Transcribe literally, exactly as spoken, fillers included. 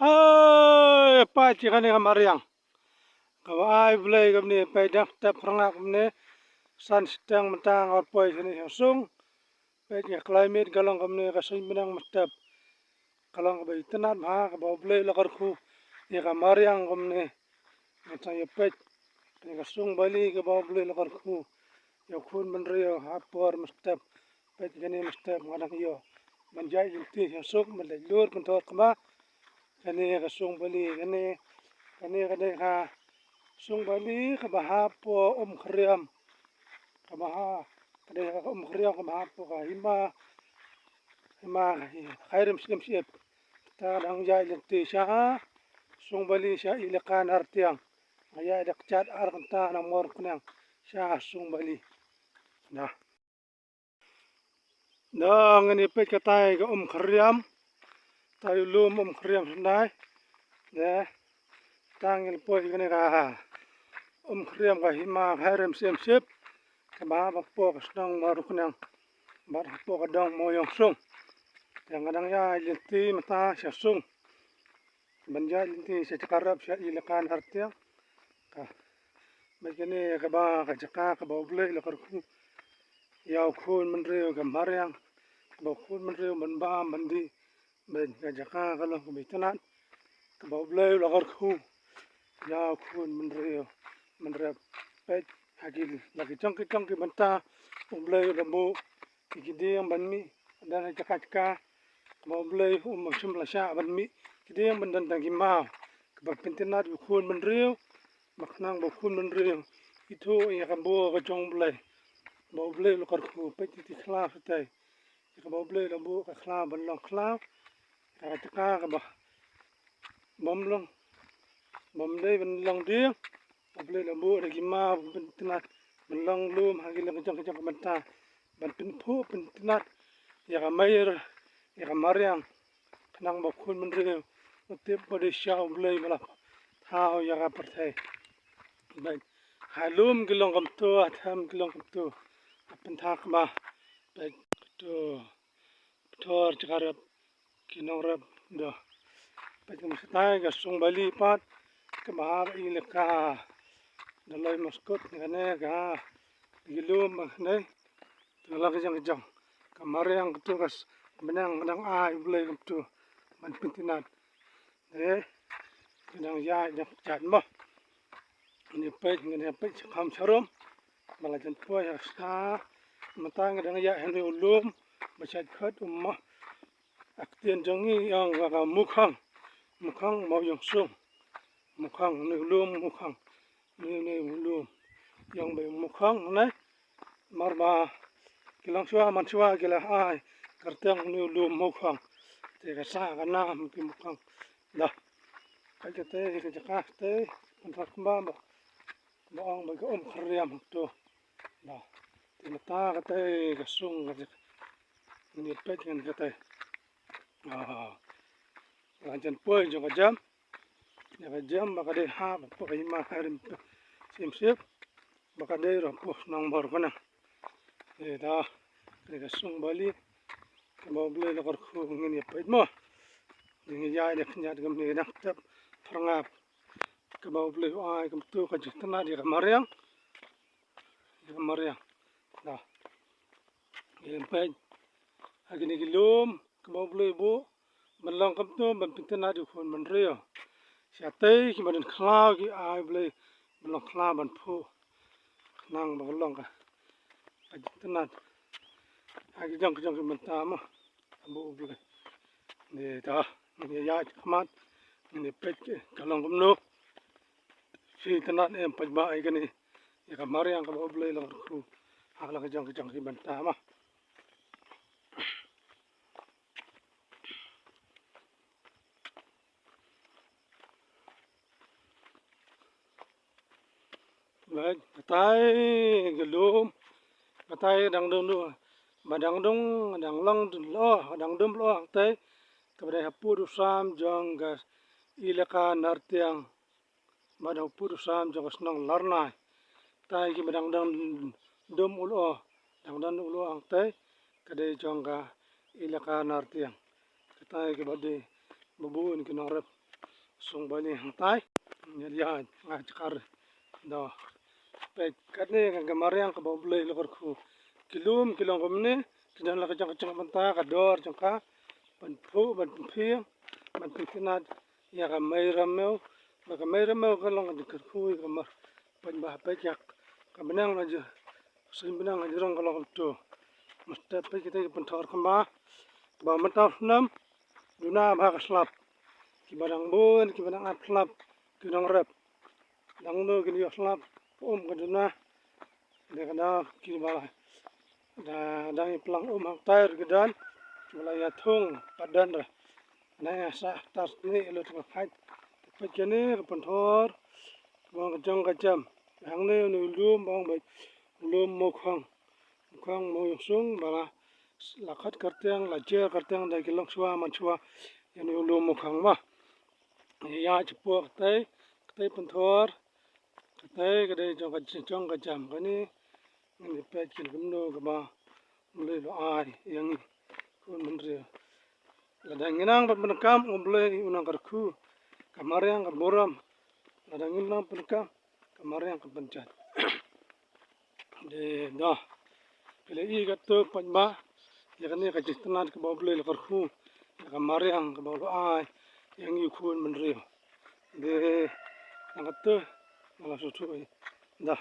Ai, peit ïa kane ka mariang. Kaba ai Blei kumne, peit dang tep pyrngap kumne. San shiteng mynta nga poi shane sha sung. Peit ïa ka climate ka long kumne, ka suiñ bneng mynstep. Ka long kaba itynnad bha, kaba U Blei u la kyrkhu ïa ka mariang kumne. Mynta ïa peit kane ka sung bali kaba U Blei u la kyrkhu ïa u khun bynriew ha por mynstep. Peit kane mynstep nga dang ïoh ban ïaid lynti sha suk, ban leit lur pynthor kma. Kane ka sung bali, kane, kane ka dei ka sung bali kaba hapoh Umkhriam. Kaba ha, ka dei ka Umkhriam kaba hapoh ka hima, hima Khyrim Syiemship. Te dang ïaid lynti sha sung bali sha Ilikan Artiang. Nga ïaid da kjat ar kynta na Mawryngkneng sha sung bali. Da. Da ngin ïa peit katai ka Umkhriam. Katai u lum Umkhriam Sandai. Da. Tang ngin poi kane ka Umkhriam ka hima Khyrim Syiemship. Kaba hapoh ka shnong Mawryngkneng. Bad hapoh ka dong Mawïongsung. Te nga dang ïaid lynti mynta sha sung. Ban ïaid lynti sha jaka rep sha Ilikan Artiang. Ka, bad kane kaba ka jaka kaba U Blei u la kyrkhu ïa u khun bynriew ka mariang. Kaba u khun bynriew ban bam ban dih. Bad ka jaka ka long kaba itynnad. Kaba U Blei u la kyrkhu ïa u khun bynriew ban rep. Peit ha ki la ki jong ki jong ki bynta U Blei u la buh ïa ki dieng ban mih. Don ha jaka jaka kaba U Blei um shym la shah ban mih ki dieng ban don tang ki maw. Kaba pynitynnad ïa u khun bynriew. Ba khnang ba u khun bynriew ithuh ïa ka bor ka jong U Blei. Ba U Blei u la kyrkhu, peit ïa ki khlaw shatei. Ïa kaba U Blei u la buh ka khlaw ban long khlaw. Ka jaka kaba bym long, bym dei ban long dieng. U Blei u la buh da ki maw ban pynitynnad, ban long lum ha ki long ka jong ka jong ka bynta. Ban pynphuh pynitynnad ïa ka mei, ïa ka mariang. Khnang ba u khun bynriew u tip ba dei sha U Blei ba la thaw ïa ka pyrthei. Bad ha lum ki long kumto, ha them ki long kumto. Ha pynthak ba bad kumto. Pynthor jaka rep, ki nongrep, da. Peit kumne shatai ka sung bali pat, kaba ha ba ïa ka. Da loi maskut kane ka, ki lum kane. Te la ka jong ka jong ka mariang kumto, ka s-, bneng ka dang ai U Blei kumto ban pynitynnad. Eh, ka dang ïaid dang jait mo. Ngin ïa peit, ngin ïa peit shakham sharum. Ba la jan poi ha sha. Mynta nga dang ïaid hangne u lum ba shait khot u ma. Ha ktien jong ngi ong ka Mukhang. Mukhang Mawïongsung. Mukhang, une u lum Mukhang. Une, une u lum. Ong ba Mukhang ne. Mar ba ki long shuwa man shuwa ki la ai kyrteng une u lum Mukhang. Te ka sah ka nam ki Mukhang. Da. Ka jaka te, ka jaka te, pynthor kumba ba, ba ong ba ka Umkhriam to. Da. Te mynta kata ka sung ka jaka. Ngin ïa peit ngan kata. Ah. Ka jan poi jong ka jam. Ïa ka jam ba ka dei ha ba poi ka hima Khyrim Syiemship. Ba ka dei ruh poi shnong Mawryngkneng. Ïa da. Ka dei ka sung bali. Kaba U Blei u la kyrkhu ngin ïa peit mo. Ngin ïa ïa khyndiat kumne nang tep pyrngap. Kaba U Blei u ai kumto ka jingtynnad ïa ka mariang. Ïa ka mariang. Da. Ïa peit. Ha kine ki lum kaba U Blei u buh ban long kumto ban pynitynnad ïa u khun bynriew. Shatei kiba don khlaw ki ai U Blei ban long khlaw ban phuh. Khnang ba ka long ka, ka jingtynnad ha ki jong ki jong ki bynta mo. Ba U Blei. Ni ta ngin ïa ïaid khmat ngin ïa peit ka long kumno. Shi tynnad em peit ba ïa kane ïa ka mariang kaba U Blei u la kyrkhu ha la ka jong ki jong ki bynta mo. Baik, katai ka lum, katai dang dung dung, ba dang dung, dang long dung lo, dang dum lo katai, kaba dei ha pud u sam jong ka Ilaka Nartiang. Bad ha u pud u sam jong ka shnong Larnai. Katai kiba dang dang dum u lo, dang dang u lo hangtai, ka dei jong ka Ilaka Nartiang. Katai kiba dei ba bun ki nongrep. Sung bali hangtai. Ngi ïa nga jkar. Da. Peit katne ka mariang kaba U Blei u la kyrkhu. Ki lum ki long kumne, ki don la ka jong ka jong ka bynta, ka dor jong ka. Ban phuh, ban pynphieng, ban pyntynnad ïa ka mei ramew. Ba ka mei ramew ka long ka jingkyrkhu ïa ka mar. Peit ba peit ïa ka bneng la jong, sien bneng la jrong ka long kumto. Mynta peit kita ki pynthor kumba, ba mynta snem duna bha ka slap. Kiba dang bun, kiba dang ap slap, ki nongrep. Dang no kin ïoh slap, um ka duna. Dei ka dang kiba la da dang ïa plang um hangtai ruh ki don, kiba la ïa thung pat don ruh. Dang ïa sah tar sni lut ka phait. Peit kane ka pynthor, ka bang ka jong ka jam. Hangne une u lum, bang ba u lum Mawkhang. Mawkhang Mawiangsung, ba la, la khat kyrteng, la jer kyrteng da ki long shuwa man shuwa. Ïa une u lum Mawkhang ba. Ïa, ïa, chipoh katei, katei pynthor, katei, katei jong ka, jong ka jam kane, ngin ïa peit kin kumno kaba U Blei u la ai ïa ngi khun bynriew. Lada ngi nang ban pyndonkam, U Blei u nang kyrkhu, ka mariang ka burom, lada ngi nang pyndonkam, ka mariang ka pynjot. Dei da. Phi la i katto pat ba ïa kane ka jingtynnad kaba U Blei u la kyrkhu, ïa ka mariang kaba u la ai ïa ngi khun bynriew. Dei, nang katto, nga la shu thuh i. Da.